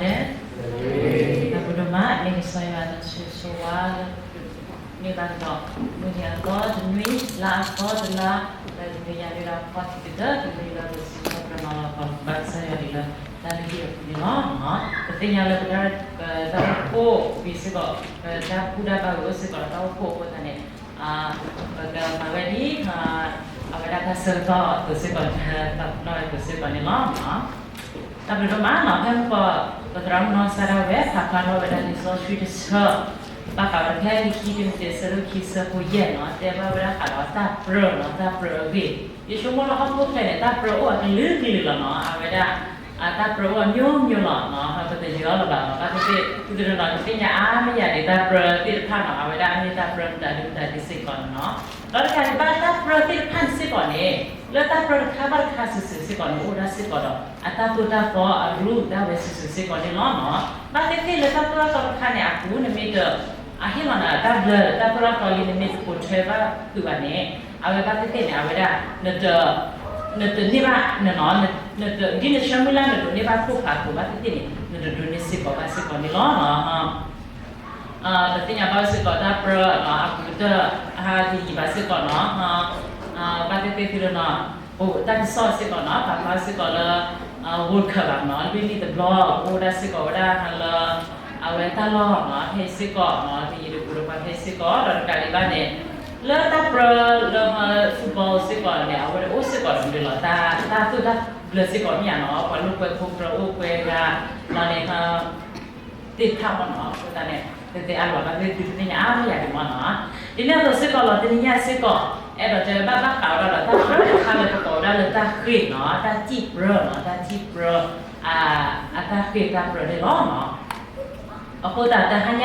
လဲၣ်, တၢ်ဘျုးဒိၣ်မး မ့ၢ်ကစၢ်ယွၤတၢ်ဆိၣ်ဂ့ၤဆိၣ်ဝါလၢ မ့ၢ်ဘၣ်ကဒီး မုၢ်နံၤအသီတနွံ လါအသီတလါ လၢတနွံညါဒၣ်ဒီး ခီၣ်ထံးကတၢၢ်တနွံလၢပစံးထီၣ်ပတြၢၤနီၤလီၤပှၤဘၣ်ကစၢ်ယွၤဒ်လၢ တၢ်လုၢ်ဟံၣ်အပူၤန့ၣ်လီၤ. ပသ့ၣ်ညါလၢပတၢ်အိၣ်ဖှိၣ်ဝံၤစ့ၢ်ကီး ပတၢ်ကူၣ်တၢ်ဘၣ်ဝံၤအိၣ်စ့ၢ်ကီး တၢ်အိၣ်ဖှိၣ်အဃိသတးန့ၣ် ပကမၤဝဲဒ် အဝဲဒၣ်တၢ်ဆၢကတီၢ်အသိးစ့ၢ်ကီး တၢ်သးပနီၣ်ဝဲအသိးစ့ၢ်ကီးန့ၣ်လီၤ. တၢ်ဘျုးဒိၣ်မးနီၤ ဖဲမုၢ်ကီး ပသရၣ်မုၣ်နီၢ်ကစၢ်ဒၣ်ဝဲ ဖးဖျါထီၣ်ဝဲဒၣ်လံာ်စီဆှံတဆၢ ဘၣ်ဃးဝဲဖဲလံာ်ခံတံၤမသ့း အဆၢဒိၣ်ခံ အဆၢဖိယဲၢ်နီၤ တဲဘၣ်ဝဲဒၣ်ဃးဒီးတၢ်ပြၢနီၤ တၢ်ပြၢအဂ့ၢ် ယဆိကမိၣ်လၢဟီၣ်ခိၣ်ချၢန့ၣ် တၢ်ပြၢအိၣ်အကလုာ်ကလုာ်လီၤနီၤ အဝဲဒၣ် တၢ်ပြၢအိၣ်အမျိုးမျိုးလီၤနီၤ ပတယၢၤလၢၤဘၣ်နီၤ ဘၣ်သ့ၣ်သ့ၣ် သုတနီၤနီၤ ကသ့ၣ်ညါအါမ့ၢ်ယၤန့ၣ် တၢ်ပြၢသ့ၣ်တဖၣ်နီၤ အဝဲဒၣ်မ့ၢ်တၢ်ပြၢမတၤဒုမတၤဒုစ့ၢ်ကီးန့ၣ်နီၤ ဒီးတကးဒံးဘၣ်တၢ်ပြၢသ့ၣ်တဖၣ်န့ၣ်စ့ၢ်ကီးန့ၣ် လၢတၢ်ပြၢတခါဘၣ်တခါစုာ်စုာ်စ့ၢ်ကီးန့ၣ် အိၣ်ဝဲဒၣ်စ့ၢ်ကီးဒီး အတၢ်သိၣ်တၢ်သီအရူ တၢ်ဝဲစုာ်စုာ်စ့ၢ်ကီးန့ၣ်လီၤနီၤ ဘၣ်သ့ၣ်သ့ၣ်လၢတၢ်သိၣ်တၢ်သီတခါန့ၣ် အပူၤနမ့ၢ်တ အဟ့ၣ်လီၤနၤတၢ်ဘျၢ တၢ်သိၣ်တၢ်သီလံ နမ့ၢ်တပိာ်ထွဲဘၣ်ဃုာ်ဘၣ်န့ၣ် အဝဲဘၣ်သ့ၣ်သ့ၣ်န့ၣ် အဝဲဒၣ် နတ နတန့ၢ်ဘၣ်နနီၤ နတ ဒ်နဆၢမုၢ်လၢ်နဒိးန့ၢ်ဘၣ်ခိၣ်ဖးအသိး ဘၣ်သ့ၣ်သ့ၣ်န့ၣ် နတဒိးန့ၢ်စ့ၢ်ကီးဘၣ်စ့ၢ်ကီးန့ၣ်လီၤ. ပသ့ၣ်ညါဘၣ်စ့ၢ်ကီးတၢ်ပြၢနီၤ အပူၤကတၢၢ် အဟးတယံာ်ဘၣ်စ့ၢ်ကီးနီၤ ဘၣ်သ့ၣ်သ့ၣ်သုတနီၤ အိၣ်တၢ်ကစီၣ်စ့ၢ်ကီးနီၤ ပာ်ဖျါစ့ၢ်ကီးလၢ World Cup ဘၣ်နီၤ လွံၢ်နံၣ်တဘျီ ပအိၣ်ဒၣ်စ့ၢ်ကီးဝဲဒၣ်လၢ အဝဲတၢ်လီၢ်နီၤ ဖဲအံၤစ့ၢ်ကီးနီၤ တယံာ်တဘူးဒီးပှၤဖဲအံၤစ့ၢ်ကီး ဒီးတကးဒံးဘၣ်န့ၣ် လၢတၢ်ပြၢလၢ football စ့ၢ်ကီးန့ၣ် အဝဲအိၣ်စ့ၢ်ကီးတမံၤလီၤ တၢ်သိၣ်တၢ်ဘျၢစ့ၢ်ကီးမ့ၢ်ဧါနီၤ ပှၤလိာ်ကွဲဖိပြၢအိၣ်ကွဲဂၤ လီၤန့ၣ် သ့ၣ်တဖၣ်မ့ၢ်နီၤ အဃိသတးန့ၣ် သ့ၣ်သ့ၣ်အါလီၤဘၣ်သ့ၣ်သုတသ့ၣ်ညါအါမ့ၢ်ယၤဒံးမ့ၢ်နီၤ ဒ်န့ၣ်အသိးစ့ၢ်ကီးလီၤ တနံၤညါစ့ၢ်ကီး အဲၣ်ဒိးတဲဘၣ်ဘၣ်ဃးဝဲဒၣ်ဒီးတၢ်ပြၢတခါလၢပကိးဝဲဒၣ်လၢတၢ်ဃ့ၢ်နီၤ တၢ်စံၣ်ပြၢနီၤ တၢ်စံၣ်ပြၢ အတၢ်ဃ့ၢ်တၢ်ပြၢန့ၣ်လီၤနီၤ အဃိသတးတဟါညါအံၤ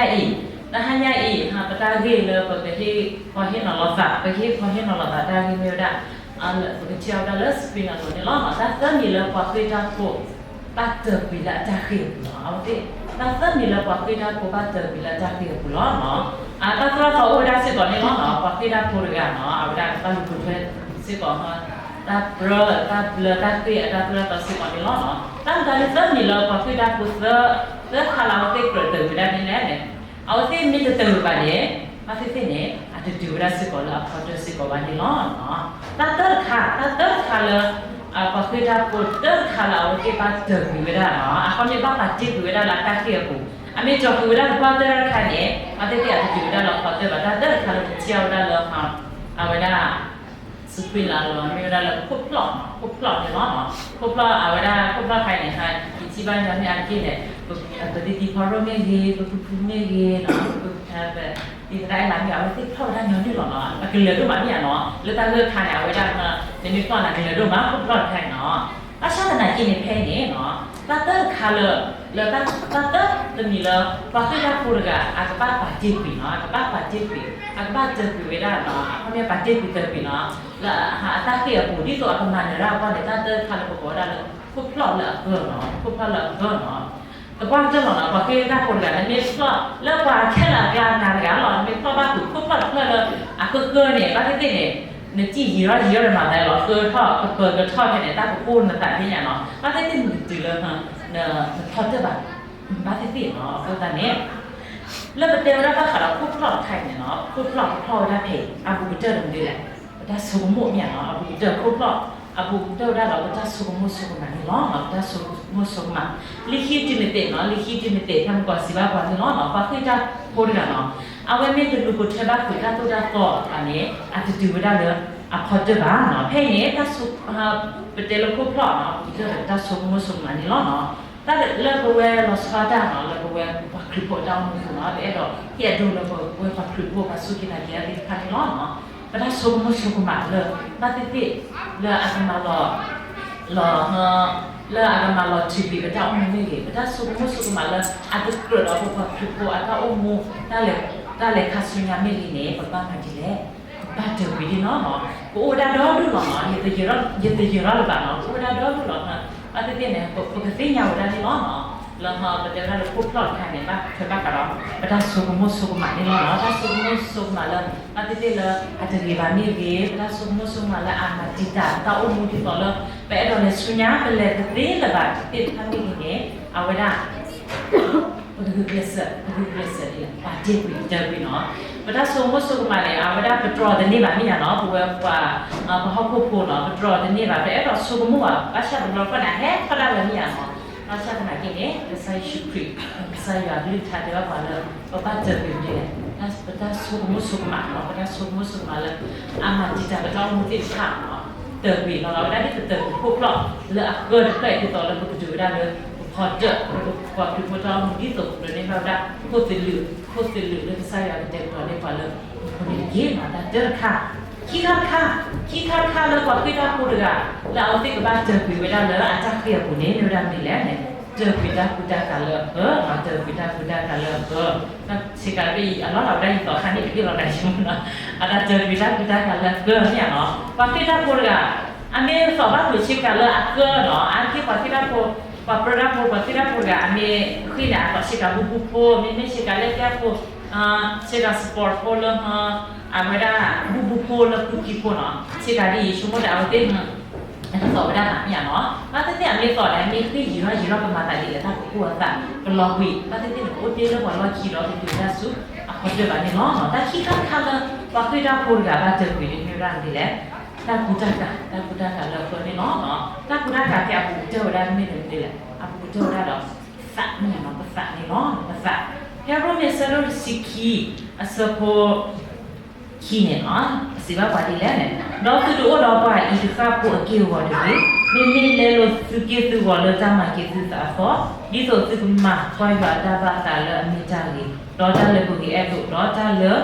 တဟါညါအံၤ ပတၢ်ဂ့ၢ်လၢပကဟ့ၣ်ခီဟ့ၣ်နီၤလီၤသး ပကဟ့ၣ်ခီဟ့ၣ်နီၤလီၤသးတၢ်ဂ့ၢ်မ့ၢ်ဝဲဒၣ် ပကထံၣ်အီၤဝဲဒၣ်လၢ screen အလိၤန့ၣ်လီၤ. တၢ်သၢမံၤလၢပှၤဃ့ၢ်တၢ်ဖိ ဘၣ်တၢၢ်ကွံာ်လၢအတၢ်ဃ့ၢ်အပူၤလီၤ. အဝဲသ့ၣ် တၢ်သၢမံၤလၢပှၤဃ့ၢ်တၢ်ဖိဘၣ်တၢၢ်ကွံာ်လၢအတၢ်ဃ့ၢ်အပူၤလီၤ. တၢ်သရၣ်သီအိၣ်ဝဲဒၣ်စ့ၢ်ကီးန့ၣ်လီၤ. ပှၤဃ့ၢ်တၢ်ဖိတဂၤနီၤ အဝဲဒၣ်ကဘၣ်လူၤပိာ်ထွဲစ့ၢ်ကီး တၢ်ပြၢ တၢ်ဘျၢ တၢ်ဃ့ၢ်အတၢ်သရၣ်သီစ့ၢ်ကီးန့ၣ်လီၤ. တၢ်မတၤလၢသၢမံၤလၢပှၤဃ့ၢ်တၢ်ဖိသၢ သၢခါလၢအဝဲသ့ၣ်ကြၢးတၢၢ်ကွံာ်ဝဲဒၣ်န့ၣ်လဲၣ်န့ၣ် အဝဲသ့ၣ်မ့ၢ်တတၢၢ်ကွံာ်ဘၣ်န့ၣ် ဘၣ်သ့ၣ်သ့ၣ်န့ၣ် အတတုၤဝဲဒၣ်စ့ၢ်ကီးလၢအဖီတၢၢ်စ့ၢ်ကီးဘၣ်န့ၣ်လီၤ. တၢ်သၢတခါ တၢ်သၢတခါလၢ ပှၤဃ့ၢ်တၢ်ဖိသၢတခါလၢအဝဲသ့ၣ်ဘၣ်တၢၢ်ကွံာ်ဝဲဒၣ်နီၤ အခီပညီဘၣ်ပာ်တ့ၢ်ကွံာ်ဝဲဒၣ်လၢအတၢ်ဃ့ၢ်အပူၤ အမ့ၢ်တၢၢ်ကွံာ်ဝဲဒၣ်တပှၢ်တၢၢ်တခါန့ၣ် ဘၣ်သ့ၣ်သ့ၣ်အတတုၤဝဲဒၣ်လၢဖီတၢၢ်ဘၣ် တၢ်သၢတခါလၢပထံၣ်အီၤဝဲဒၣ်လၢ အဝဲဒၣ် စူးကွံာ်လၢအလီၢ် မ့ၢ်ဝဲဒၣ်လၢခိၣ်ဖျီၣ်နီၤ ခိၣ်ဖျီၣ်န့ၣ်လီၤ. ခိၣ်ဖျီၣ် အဝဲဒၣ်ခိၣ်ဖျီၣ်ခါအံၤန့ၣ် ယထံၣ်ဘၣ်ညီမ့ၢ်အါတက့ၢ်န့ၣ် ပဒံသံဖီရိၣ်မ့ၢ်ဂ့ၤ ပဖုဖုမ့ၢ်ဂ့ၤနီၤ ပဒံသရၣ်အဲၣ်လးမ့ၢ်ဂ့ၤ အဝဲသ့ၣ်ဖျီၣ်ဝဲဒၣ်ညီနုၢ်လီၤနီၤ အကလၢၤဒိၣ်မးမ့ၢ်ဧါနီၤ လၢတၢ်ဂၢၢ်ခါန့ၣ် အဝဲဒၣ် နမ့ၢ်ဖျီၣ်န့ၣ် အကလၢၤဒိၣ်မး ခိၣ်ဖျီၣ်တခါအံၤနီၤ ဘၣ်ဆၣ်သနာ်က့န့ၣ် ဖဲအံၤန့ၣ်နီၤ တၢ်သၢတခါလၢ လၢတၢ်သၢတမံၤလၢ ပှၤဃ့ၢ်တၢ်ဖိတဂၤ အကဘၣ်ပာ်တ့ၢ်ကွံာ်နီၤ အကဘၣ်ပာ်တ့ၢ်ကွံာ် အကဘၣ်တၢၢ်ကွံာ်ဝဲဒၣ်နီၤ အခီပညီပာ်တ့ၢ်ကွံာ်တၢၢ်ကွံာ်နီၤ လၢအတၢ်ဃ့ၢ်အပူၤ ဒ်သိးအကမၤနၢၤတၢ်အဂီၢ်န့ၣ် တၢ်သၢတခါလၢပကိးဝဲဒၣ်လၢ ခိၣ်ဖျီၣ်လၢအကၢနီၤ ခိၣ်ဖျီၣ်လၢအကၢနီၤ သပှၢ်ကတၢၢ်လီၤနီၤ ပှၤဃ့ၢ်တၢ်ဖိတဂၤ နမ့ၢ်ဖျီၣ်လၢပှၤခဲလၢာ်အကျါနၤတဂၤလီၤ နမ့ၢ်ဖျီၣ်ဘၣ်ဃုာ်ခိၣ်ဖျီၣ်တဖျၢၣ်လၢ အကၢကၢန့ၣ် ဘၣ်သ့ၣ်သ့ၣ်န့ၣ် နစံၣ်ယံာ်ထီၣ်ယံာ်ထီၣ်ဒီးမၤသးလီၤ ဃၢထီၣ်ကပၢၤကထီၣ်ဖဲန့ၣ် တၢ်ကပိၢ်နသးသ့ၣ်ညါနီၤ ဘၣ်သ့ၣ်သ့ၣ်နတတုၤလၢ နဖျီၣ်တၢၢ်ဘၣ် ဘၣ်သ့ၣ်သ့ၣ်နီၤ အဃိသတးန့ၣ် လၢပတဲဝဲဒၣ်ဘၣ်ဃးဒီးခိၣ်ဖျီၣ်တခါအံၤန့ၣ်နီၤ ခိၣ်ဖျီၣ်ကဖျီၣ်ဝဲဒၣ်ဖဲအံၤ အဘူးကတၢၢ်တမံၤဒ်လဲၣ် ပတၢ်ဆိကမိၣ်မ့ၢ်ဧါနီၤ အဘူးကတၢၢ်ခိၣ်ဖျီၣ် အဘူးကတၢၢ်ဝဲဒၣ်ဒီး ပတၢ်ဆိကမိၣ်ဆိကမးန့ၣ်လီၤ ပတၢ်ဆိကမိၣ်ဆိကမး လံာ်ခံတံၤမသ့းနီၤ လံာ်ခံတံၤမသ့း ဖဲမုၢ်ကီၢ်စံးဘၣ်ပှၤန့ၣ်လီၤနီၤ ပှၤဃ့ၢ်တၢ်ဖိတဂၤနီၤ အဝဲမ့ၢ်တလူၤပိာ်ထွဲဘၣ်ဃုာ်တၢ်သိၣ်တၢ်သီဘၣ်န့ၣ် အတတုၤဝဲဒၣ်လၢအဖီတၢၢ်ဘၣ်နီၤ ဖဲအံၤန့ၣ် တၢ်ဆိ ပတဲလၢခိၣ်ဖျီၣ်နီၤ အဘူးကတၢၢ်ဒီးပတၢ်ဆိကမိၣ်ဆိကမးန့ၣ်လီၤနီၤ တၢ်လၢပဝဲလီၤဆီဒၣ်တၢ်နီၤ လၢပဝဲပှၤခရံာ်ဖိအတၢ်အိၣ်မူပူၤနီၤ ပအဲၣ်ဒိးဟ့ၣ်အဒိလၢပဝဲပှၤခရံာ်ဖိပှၤစူၢ်က့ၤနာ်က့ၤအသ့ၣ်တဖၣ်န့ၣ်လီၤနီၤ ပတၢ်ဆိကမိၣ်ဆိကမးလၢ ဘၣ်သ့ၣ်သ့ၣ် လၢအကမၤလီၤ လီၤ လၢအကမၤလီၤထုးကွံာ်ပတၢ်အိၣ်မူမ့ၢ်ဂ့ၤ ပတၢ်ဆိကမိၣ်ဆိကမးလၢ အတကြၢးဒီးပပှၤခရံာ်ဖိအတၢ်အိၣ်မူ တၢ်လဲၤခါဆူညါမ့ၢ်ဂ့ၤန့ၣ် ပကဘၣ်မၤဒ်လဲၣ် ဘၣ်တၢၢ်ကွံာ်ဒ်နီၤနီၤ ပအိၣ်ဝဲဒၣ်ဒီဒူၣ်လီၤနီၤ ယတယၢၤထီၣ်လၢၤဘၣ်နီၤ ပအိၣ်ဝဲဒၣ်ဒီဒူၣ်လီၤ ဘၣ်သ့ၣ်သ့ၣ်န့ၣ် ပကသ့ၣ်ညါဝဲဒၣ်န့ၣ်လီၤနီၤ လၢပတဲဝဲဒၣ်လၢခိၣ်ဖျီၣ်တခါန့ၣ် ဘၣ်ထွဲဘၣ်ဃးဒီး ပတၢ်ဆိကမိၣ်ဆိကမးန့ၣ်လီၤနီၤ တၢ်ဆိကမိၣ်ဆိကမးလၢ ဘၣ်သ့ၣ်သ့ၣ်လၢအတဂ့ၤဘၣ်မ့ၢ်ဂ့ၤ ပတၢ်ဆိကမိၣ်ဆိကမးလၢအမၤတံာ်တာ်တၢ်အိၣ်မူဒ်သိးလၢ ပအဲၣ်ဒိးလဲၤဆူညါ ပလဲၤတသ့လၢၤဘၣ်သ့ၣ်တဖၣ်မ့ၢ်ဂ့ၤန့ၣ် အဝဲဒၣ် ပကဂုာ်ကျဲးစၢး ပကဂုာ်ကျဲးစၢးဒ်လဲၣ်, ပာ်တ့ၢ်ကွံာ် တၢၢ်ကွံာ်နီၤ. ပတၢ်ဆိကမိၣ်ဆိကမးန့ၣ် အဝဲဒၣ်ပတြီတန့ၢ်ဘၣ်မ့ၢ်ဧါနီၤ, ပဝဲပှၤ ပှၤဟီၣ်ခိၣ်ဖိနီၤ, ပတြီတန့ၢ်ဘၣ်, ပအဲၣ်ဒိးဆိကမိၣ်ဘၣ်, ဘၣ်ဆၣ်ပလီၢ်ခီၣ်န့ၣ် အဟဲထီၣ်ဒၣ်ဝဲမ့ၢ်ဧါနီၤ. ဘၣ်ဆၣ်သနာ်က့န့ၣ် ကစၢ်ယ့ၣ်ၡူးခရံာ် ကစၢ်ယွၤကလုၢ်ကထါတဲဘၣ်ပှၤလၢ ပဘၣ်တၢၢ်ကွံာ်ဒ်လဲၣ်, ပတၢ်ဆိကမိၣ်ဆိကမးနီၤ, ပတၢ်ဆိကမိၣ်ဆိကမးလၢ အမၤတံာ်တာ်ပတၢ်အိၣ်မူသ့ၣ်တဖၣ်နီၤ, တၢၢ်ကွံာ်လီၤ. အဝဲဒၣ်ဒ်ပတၢၢ်ကွံာ်ခိၣ်ဖျီၣ်လၢအဃၢတဖျၢၣ်အံၤ ဒ်သိးလၢပကဒုးဝဲဒၣ်လၢ ပဖီတၢၣ် လၢပပှၤခရံာ်ဖိတၢ်အိၣ်မူ ဒ်သိးပဒိးန့ၢ်ဘၣ်ဝဲဒၣ် ခိၣ်သလုး ခိၣ်သလုးလၢကစၢ်ယွၤကတဲာ်ကတီၤန့ၢ်ပှၤလၢ အဃိန့ၣ်တက့ၢ်နီၤ. တၢ်တၢတခါ, ခံခါတခါ, ခံခါတခါလၢပှၤဃ့ၢ်တၢ်ဖိတဂၤ လၢအဝဲသ့ၣ်ကဘၣ်တၢၢ်ကွံာ်ဝဲဒၣ်လၢအတၢ်ဃ့ၢ်အပူၤန့ၣ် မ့ၢ်ဝဲဒၣ်မနုၤလဲၣ်န့ၣ်, တၢၢ်ကွံာ်တၢ်ကူတၢ်ကၤလၢအဃၢ, တၢၢ်ကွံာ်တၢ်ကူတၢ်ကၤလၢအဃၢ. ဆ့ကၤတဘ့ၣ်အံၤ အလီၢ်လီၤဝဲဒၣ်ယသီခါန့ၣ် တဘ့ၣ်လီၤဒၣ်ယမုၢ်နီၤ, အတၢ်တၢၢ်ကွံာ်တၢ်ကူတၢ်ကၤလၢအဃၢမ့ၢ်ဧါနီၤ. ပှၤဃ့ၢ်တၢ်ဖိတဂၤ အမ့ၢ်သီၣ်ဘၣ်ကွံာ်ဆ့ကၤလၢအဃၢနီၤ, အါတက့ၢ်ပှၤဃ့ၢ်တၢ်ဖိ, ပှၤပြၢတၢ်ဖိ ပှၤဃ့ၢ်တၢ်ဖိတဂၤ အမ့ၢ်ဃ့ၢ်န့ၣ် အသီၣ်ဆ့ကၤဘူၣ်ဘူၣ်ဖိ, မ့မ့ၢ်ဆ့ကၤလၢကျဲဖိ, ဆ့ကၤ sport ဖိလၢ အဝဲဒၣ် ဘူၣ်ဘူၣ်ဖိလၢကူကံဖိနီၤ, ဆ့ကၤဒ်အံၤ ဆိကမိၣ်ဒီးအဝဲသ့ၣ် အတသီၣ်ဝဲဒၣ်ဘၣ်မ့ၢ်ဧါနီၤ. ဘၣ်သ့ၣ်သ့ၣ်အမ့ၢ်သီၣ်ဒီး အမ့ၢ်ဃ့ၢ်ယံာ်ထီၣ်ယံာ်ထီၣ် ပမၤသးဒ်လဲၣ်, တၢ်ကကိၢ်အသး ကလီၤကွံာ်, ဘၣ်သ့ၣ်သ့ၣ်န့ၣ် ကအိၣ်တ့ၢ်လၢပှၤလီၢ်ခံဒီး တတုၤဝဲဒၣ်ဆူအဖီတၢၣ်ဘၣ်န့ၣ်လီၤ. တၢ်ခံခါတခါလၢ ပှၤဃ့ၢ်တၢ်ဖိတဂၤဘၣ်တၢၢ်ကွံာ်န့ၣ် မ့ၢ်ဝဲဒၣ်မနုၤလဲၣ်, တၢ်ကူတၢ်ကၤ, တၢ်ကူတၢ်ကၤလၢအဃၢန့ၣ်လီၤ. တၢ်ကူတၢ်ကၤဖဲအပူၤကတၢၢ်ဝဲဒၣ်မ့ၢ်မနုၤလဲၣ်, အပူၤကတၢၢ်ဝဲဒၣ်ဒီး ပသးမ့ၢ်ဧါနီၤ, ပသးန့ၣ်လီၤ, ပသး. ဖဲရိမ့ၤအဆၢဒိၣ်တဆံခံ အဆၢဖိ ခံန့ၣ်လီၤ, စံးဘၣ်ပှၤဒ်လဲၣ်န့ၣ်, ဒီးသုတအိၣ်ဒီးပှၤအံၤတဃၣ်ဖိအက့ၢ်အဂီၤတဂ့ၤ, မ့မ့ၢ်လဲလိာ်သုက့ၢ်သုဂီၤလၢတၢ်မၤက့ၤသုသးအသီ, ဒ်သိးသုကမၤကွၢ်ယွၤအတၢ်ဘၣ်သးလၢအမ့ၢ်တၢ်ဂ့ၤ, ဒီးတၢ်လၢပဂ့ၤအဲၣ်ဒိး, ဒီးတၢ်လၢ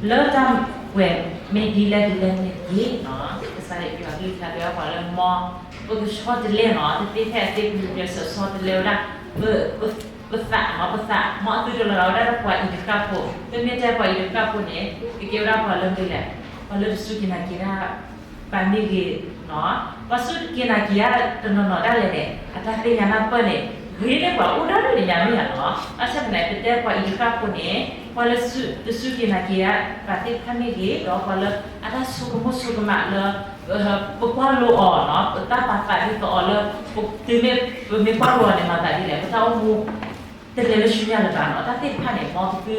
လၢတၢ်ပှဲၤမ့ၢ်ဒ်လဲၣ်ဒ်လဲၣ်န့ၣ်တက့ၢ်. ကစၢ်ယွၤကလုၢ်ကထါတဲဘၣ်ပှၤလၢ မ်ပကဆီတလဲနီၤ, တသ့ဖဲအသ့ ပကဂုာ်ကျဲးစၢးဆီတလဲဝဲဒၣ် ပသးနီၤ, ပသး, မ်အသုတလီၤဂာ်ဝဲဒၣ်ပှၤအံၤတဃၣ်ဖိ, ပမ့ၢ်တဲပှၤအံၤတဃၣ်ဖိန့ၣ် ကကဲဝဲဒၣ်ပှၤလၢမနုၤလဲၣ်, ပှၤလၢတစူၢ်က့ၤနာ်က့ၤတၢ်ဘၣ်မ့ၢ်ဂ့ၤနီၤ, ပှၤစူၢ်က့ၤနာ်က့ၤတၢ်တနီၤနီၤဒၣ်လဲာ်န့ၣ် အတၢ်သ့ၣ်ညါနၢ်ပၢၢ်န့ၣ် ဂ့ၤန့ၢ်ပှၤအိၣ်ဒၣ်ဒိၣ်န့ၣ်ညါမ့ၢ်ဧါနီၤ. ဘၣ်ဆၣ်သနာ်က့ ပတဲပှၤအံၤတဃၣ်ဖိန့ၣ် ပှၤလၢတစူၢ်က့ၤနာ်က့ၤတၢ်ဘၣ်သ့ၣ်တဖၣ်မ့ၢ်ဂ့ၤ, ဒီးပှၤလၢအတၢ်ဆိကမိၣ်ဆိကမးလၢ ပကွၢ်လိအီၤနီၤ, ပတၢ်ပာ်သးဒ်သိးအီၤလၢ တုၤမ့ၢ်ပမ့ၢ်ကွၢ်လိအီၤန့ၣ် မၤသးဒ်လဲၣ်, ပတၢ်အိၣ်မူ တလဲၤလၢဆူညါလၢၤဘၣ်နီၤ, တၢ်သ့ၣ်တဖၣ်န့ၣ် မ်ပသ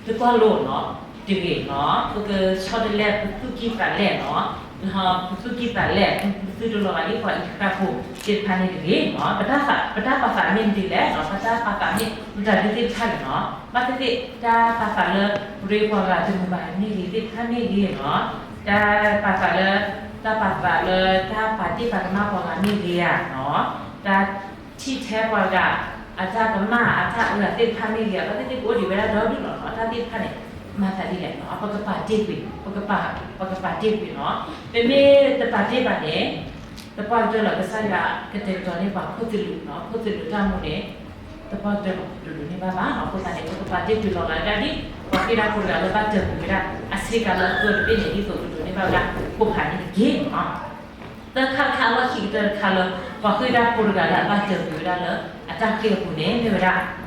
ုတကွၢ်လိနီၤ, တဂ့ၤနီၤ, ပကဆီတလဲ ပသူၣ်ကံၢ်သးလဲနီၤ, ပသူၣ်ကံၢ်သးလဲ, ပသုတလီၤဂာ်ဒ်ပှၤအံၤတဃၣ်ဖိသ့ၣ်တဖၣ်န့ၣ်တဂ့ၤနီၤ. ပတၢ်ပာ်သးမ့ၢ်မနုၤလဲၣ်နီၤ, ပတၢ်ပာ်သးမ့ၢ်မတၤဒုသ့ၣ်တဖၣ်လဲၣ်နီၤ, ဘၣ်သ့ၣ်သ့ၣ် တၢ်ပာ်သးလၢပရ့ပှၤဂၤတမုာ်ဘၣ်မ့ၢ်ဂ့ၤသ့ၣ်တဖၣ်မ့ၢ်ဂ့ၤနီၤ, တၢ်ပာ်သးလၢ တၢ်ပာ်သးလၢ တၢ်ပာ်တ့ၢ်ပာ်ကမၣ်ပှၤဂၤမ့ၢ်ဂ့ၤဧါနီၤ, တၢ် ထံၣ်ထဲပှၤဂၤအတၢ်ကမၣ်အတၢ်အၢအသ့ၣ်တဖၣ်မ့ၢ်ဂ့ၤ, ဘၣ်သ့ၣ်သ့ၣ်ကအိၣ်ဒံးဝဲဒၣ်ဒီဒူၣ်လီၤနီၤ, တၢ်သ့ၣ်တဖၣ်န့ၣ် မၤသးဒ်လဲၣ်နီၤ, ပကပာ်တ့ၢ်ကွံာ်, ပကပာ်တ့ၢ်ကွံာ်နီၤ, ပမ့ၢ်တပာ်တ့ၢ်ဘၣ်န့ၣ် တပှၢ်ကတၢၢ်လီၤ ကစၢ်ယွၤကတဲာ်ကတီၤန့ၢ်ပှၤခိၣ်သလုးနီၤ, ခိၣ်သလုးတၢ်မူန့ၣ် တပှၢ်ကတၢၢ်လီၤ ပဒိးန့ၢ်ဘၣ်ဘၣ်နီၤ, အဃိသတးန့ၣ် ပကပာ်တ့ၢ်ကွံာ်လီၤဂာ်ဒၣ်ဒ် ပှၤဃ့ၢ်တၢ်ဖိတဂၤလၢဘၣ်တၢၢ်ကွံာ်ဝဲဒၣ် အဆ့ကၤလၢအဃၢတဘ့ၣ်န့ၣ် ဒ်သိးပဒိးန့ၢ်ဘၣ်ဝဲဒၣ် ခိၣ်ဖးန့ၣ်တက့ၢ်နီၤ. သၢခါတခါ အလီၢ်ခံကတၢၢ်တခါလၢ ပှၤဃ့ၢ်တၢ်ဖိတဂၤလၢအဘၣ်တၢၢ်ကွံာ်ဝဲဒၣ်လၢ အတၢ်ဃ့ၢ်အပူၤန့ၣ် မ့ၢ်ဝဲဒၣ်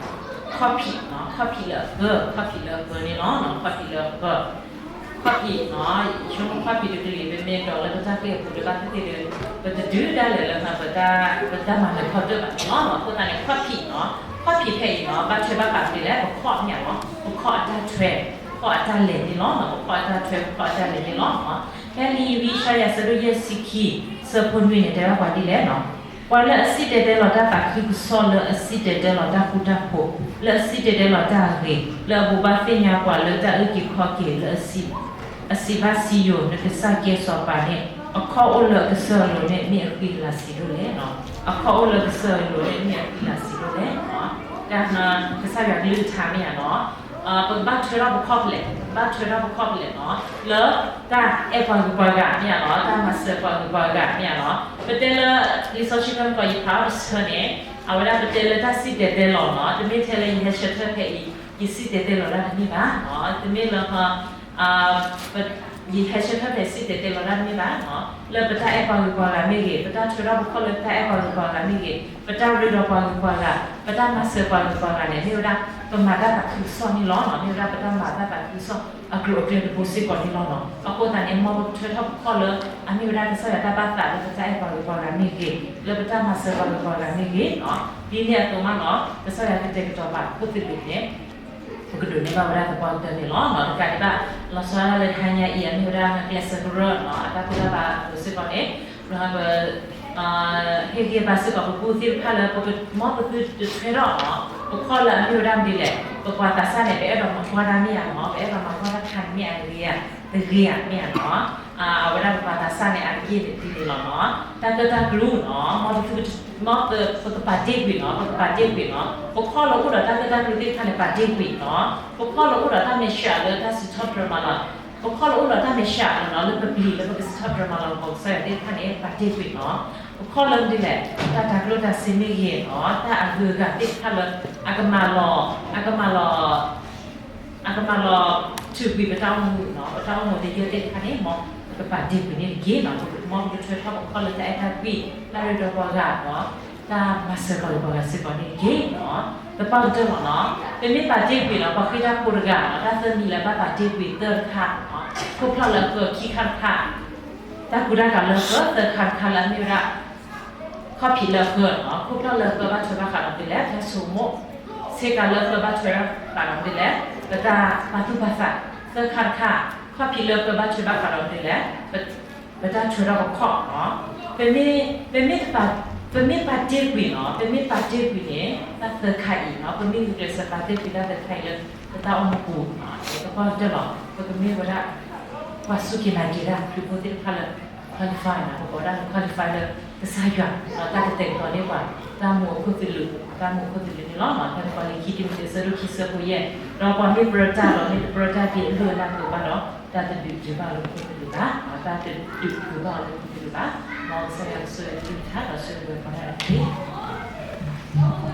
ခီၣ်ဖံးနီၤ, ခီၣ်ဖံးလၢအဃၢ, ခီၣ်ဖံးလၢအဃၢန့ၣ်လီၤ, ခီၣ်ဖံးလၢအဃၢ, ခီၣ်ဖံးနီၤ, ယဆိကမိၣ်ခီၣ်ဖံးတကလုာ် ပမ့ၢ်ဒိးလၢပတၢ်ဃ့ၢ်အပူၤဒီး ဘၣ်သ့ၣ်သ့ၣ်ဒီး ပတဒုးဒၣ်လဲာ်လၢ ပတၢ်မၤနၢၤဖီတၢၣ်ဘၣ်န့ၣ်လီၤ. အဃိသတးန့ၣ် ခီၣ်ဖံးနီၤ, ခီၣ်ဖံးဖဲအံၤနီၤ ဘၣ်ထွဲဘၣ်ဃးမနုၤလဲၣ်, ပခီၣ်မ့ၢ်ဧါနီၤ, ပခီၣ်အတၢ်ထွဲ, ပခီၣ်အတၢ်လဲၤန့ၣ်လီၤ, ပခီၣ်အတၢ်ထွဲ ပခီၣ်အတၢ်လဲၤန့ၣ်လီၤ. ဖဲလံာ်ဝံယၡါယၤ အဆၢဒိၣ်ယဲၢ်ဆံခံ အဆၢဖိနွံန့ၣ် တဲဘၣ်ပှၤဒ်လဲၣ်နီၤ, ပှၤလၢအစံၣ်တဲၤတဲလီၤတၢ်သးခုကစီၣ် လၢအစံၣ်တဲၤတဲလီၤတၢ်ဃူတၢ်ဖိး, လၢအစံၣ်တဲၤတဲလီၤတၢ်အဂ့ၤ, လၢအဘိးဘၣ်သ့ၣ်ညါပှၤလၢတၢ်အုၣ်က့ၤခီၣ်က့ၤ, လၢအစံးဘၣ်စံယိၣ်, နကစၢ်ကဲစီၤပၤန့ၣ် အခီၣ်အိၣ်လၢအကစၢၢ်အလိၤန့ၣ် မ့ၢ်အဃံအလၤဆံးဒိၣ်လဲၣ်နီၤ, အခီၣ်အိၣ်လၢအကစၢၢ်အလိၤန့ၣ် မ့ၢ်အဃံအလၤဆံးဒိၣ်လဲၣ်နီၤ. တၢ်ကစၢ်ယွၤကလုၢ်ကထါမ့ၢ်ဧါနီၤ, ပကဘၣ်ထွဲထီၣ်ပခီၣ်ဖဲလဲၣ်, ပဘၣ်ထွဲထီၣ်ပခီၣ်ဖဲလဲၣ်နီၤ, လၢတၢ်အဲၣ်ပှၤဂုၤပှၤဂၤမ့ၢ်ဧါနီၤ, တၢ်မၤစၢၤပှၤဂုၤပှၤဂၤမ့ၢ်ဧါနီၤ. ပတဲလၢ လံာ်စီဆှံဖဲမုၢ်ကီး ယဖးအီၤတဆၢန့ၣ် အဝဲဒၣ်ပတဲလၢတၢ်စံၣ်တဲၤတဲလီၤနီၤ, တမ့ၢ်ထဲလၢယဟဲဆၢထၢၣ်ဖဲအံၤ ယစံၣ်တဲၤတဲလီၤတၢ်တမ့ၢ်ဘၣ်နီၤ, တမ့ၢ်လၢ ပ ယဟဲဆၢထၢၣ်ဖဲစံၣ်တဲၤတဲလီၤတၢ်တမ့ၢ်ဘၣ်နီၤ, လၢပတၢ်အဲၣ်ပှၤဂုၤပှၤဂၤမ့ၢ်ဂ့ၤ, ပတၢ်ထုးထီၣ်ပခီၣ်လၢပတၢ်အဲၣ်ပှၤဂုၤပှၤဂၤမ့ၢ်ဂ့ၤ, ပတၢ်ရ့ဒီးပှၤဂုၤပှၤဂၤ, ပတၢ်မၤစၢၤပှၤဂုၤပှၤဂၤန့ၣ် မ့ၢ်ဝဲဒၣ်ပမၤတၢ်သးခုကစီၣ်န့ၣ်လီၤနီၤ, မ့ၢ်ဝဲဒၣ်ပတၢ်မၤတၢ်သးခုကစီၣ်အကျိၤအကျဲတဘိစ့ၢ်ကီးန့ၣ်လီၤနီၤ. အဃိသတးန့ၣ် မ်ပကထုးထီၣ်ပခီၣ်လၢ အမ့ၢ်ဝဲဒၣ်ကစၢ်ယွၤတၢ်ဘၣ်သးလၢပတၢ်အဲၣ်ပှၤဂုၤပှၤဂၤမ့ၢ်ဂ့ၤ, လၢပတၢ်မၤစၢၤပှၤဂုၤပှၤဂၤမ့ၢ်ဂ့ၤနီၤ, ဒ်န့ၣ်အသိးမးနီၤ ကစၢ်ယွၤကတဲာ်ကတီၤဘၣ်ခိၣ်သလုးန့ၣ် ပကဒိးန့ၢ်ဘၣ်ဝဲဒၣ်သပှၢ်ကတၢၢ်န့ၣ်လီၤ. တကးဒံးဘၣ် လီၤဆီဒၣ်တၢ်လၢတဟါညါအံၤ အမ့ၢ်ဝဲဒၣ်ကျဲးစၢးကရၢနီၤ အတၢ်ကူၣ်တၢ်ဘါအသိးစ့ၢ်ကီးန့ၣ် ပ ဟ့ၣ်ဂံၢ်ဘါစ့ၢ်ကီးပပုၢ်သ့ၣ်တဖၣ်လၢ ပက မ်ပသုတထုးထီၣ်နီၤ ပခီၣ်လၢအမ့ၢ်ဝဲဒၣ်မနုၤလဲၣ်, ပပှၤသးစၢ်န့ၣ် ပအဲၣ်ဒိးမၤကွၢ်တၢ်မ့ၢ်ဧါနီၤ, ပအဲၣ်ဒိးမၤကွၢ်တၢ်ခါန့ၣ်မ့ၢ်ဧါ, တဂ့ၤဧါ, တဂ့ၤဧါမ့ၢ်ဧါနီၤ. အဝဲဒၣ်ပပှၤသးစၢ်န့ၣ် အတက့ၢ်န့ၣ်ဒ်န့ၣ်လီၤနီၤ. တၢ်ကၢၣ်တၢ်ကျူနီၤ မ်ပသု မ်ပ ပကပာ်တ့ၢ်ကွံာ်နီၤ, ပကပာ်တ့ၢ်ကွံာ်နီၤ. ပခီၣ်လၢအိၣ်ဒီးတၢ်ကၢၣ်တၢ်ကျူသ့ၣ်တဖၣ်န့ၣ် ပာ်တ့ၢ်ကွံာ်နီၤ. ပခီၣ်လၢအိၣ်ဒီးတၢ်မဲာ်ဆှးလၢတၢ်စံးထီၣ်ပတြၢၤမၤလီၤ, ပခီၣ်လၢအိၣ်ဒီးတၢ်မဲာ်ဆှးလၢနီၤ လၢပပျံၤလၢပကစံးထီၣ်ပတြၢၤမၤလီၤပှၤကစၢ်ယွၤသ့ၣ်တဖၣ်န့ၣ် ပာ်တ့ၢ်ကွံာ်နီၤ. ပခီၣ်လၢမနုၤလဲၣ်, တၢ်တၤကျိၣ်တၤစ့မ့ၢ်ဂ့ၤနီၤ, တၢ်အဂုၤအဂၤသ့ၣ်တဖၣ်လၢ အကမၤလီၤ, အကမၤလီၤ အကမၤလီၤထုးကွံာ်ပတၢ်အိၣ်မူနီၤ, ပတၢ်အိၣ်မူတယၢၢ်သ့ၣ်တဖၣ်န့ၣ် မ်ပကပာ်တ့ၢ်ကွံာ်န့ၣ်တက့ၢ်နီၤ. မ်ပကထုးထီၣ်ပခီၣ်လၢတၢ်အဲၣ်တၢ်ကွံ, တၢ်ရ့ဒီးပှၤဂၤနီၤ, တၢ်မၤစၢၤပှၤဂၤစ့ၢ်ကီးန့ၣ်တက့ၢ်နီၤ. သပှၢ်ကတၢၢ်လီၤနီၤ, ပမ့ၢ်ပာ်တ့ၢ်ကွံာ်နီၤ ပှၤဃ့တၢ်ဖိတဂၤနီၤ, တၢ်သၢမံၤလၢဘၣ်ပာ်တ့ၢ်ကွံာ်သၢခါနီၤ, ခိၣ်ဖျီၣ်လၢအဃၢခံခါတခါ, တၢ်ကူတၢ်ကၤလၢအဃၢသၢခါတခါလၢအမ့ၢ်ဝဲဒၣ် ခီၣ်ဖံးလၢအဃၢနီၤ, ခိၣ်ဖျီၣ်လၢအဃၢဘၣ်ထွဲဘၣ်ဃးဒီးမနုၤလဲၣ်, တၢ်ဆိကမိၣ်, ဆ့ကၤလၢအဃၢဘၣ်ထွဲဘၣ်ဃးဒီးမနုၤလဲၣ်, ပတၢ်ပာ်သူၣ်ပာ်သး, သၢခါတခါ, ခီၣ်ဖံးလၢအဃၢဘၣ်ထွဲဘၣ်ဃးဒီးမနုၤလဲၣ်, ပတၢ်ထုးထီၣ်ပခီၣ်နီၤ. ပမ့ၢ်, ပမ့ၢ်ပာ်တ့ၢ်ကွံာ်နီၤ, ပမ့ၢ်ပာ်တ့ၢ်ကွံာ်န့ၣ် တၢ်သၢခါအံၤနီၤ, ပမ့ၢ်ဂုာ်ကျဲးစၢးပာ်တ့ၢ်ကွံာ်တၢ်သၢခါအံၤလၢ ပတၢ်အိၣ်မူပူၤနီၤ, သပှၢ်ကတၢၢ်လီၤ, ပကမ့ၢ်ဝဲဒၣ် ပှၤစူၢ်က့ၤနာ်က့ၤတၢ်ခရံာ်ဖိသ့ၣ်တဖၣ်လၢ qualify နီၤ, ပကိးဒၣ်လၢ qualify လၢကစၢ်ယွၤ, ဒီးတၢ်ကတဲာ်ကတီၤန့ၢ်ပှၤ တၢ်မူအခိၣ်သလုး, တၢ်မူအခိၣ်သလုးန့ၣ်လီၤ. ဖဲပကွၢ်လံာ်ခံ တံၤမသ့း အဆၢဒိၣ်ခံ ဆၢဖိယဲၢ်, ဒီးပှၤမ့ၢ်ပြၢတၢ်ဒီးမ့ၢ်တပြၢတၢ်ဒ်အလိၣ်အလၢ်အသိးဘၣ်ဒီး တၢ်တဒုးဒုးဘၣ်လၢခိၣ်သလုးဘၣ်, တၢ်တဒုးဒုးဘၣ်လၢခိၣ်သလုးဘၣ်. မ်ကစၢ်ယွၤကဆိၣ်ဂ့ၤသုတၢ်ဒီးဆိၣ်ဂ့ၤပှၤဒၣ်တက့ၢ်.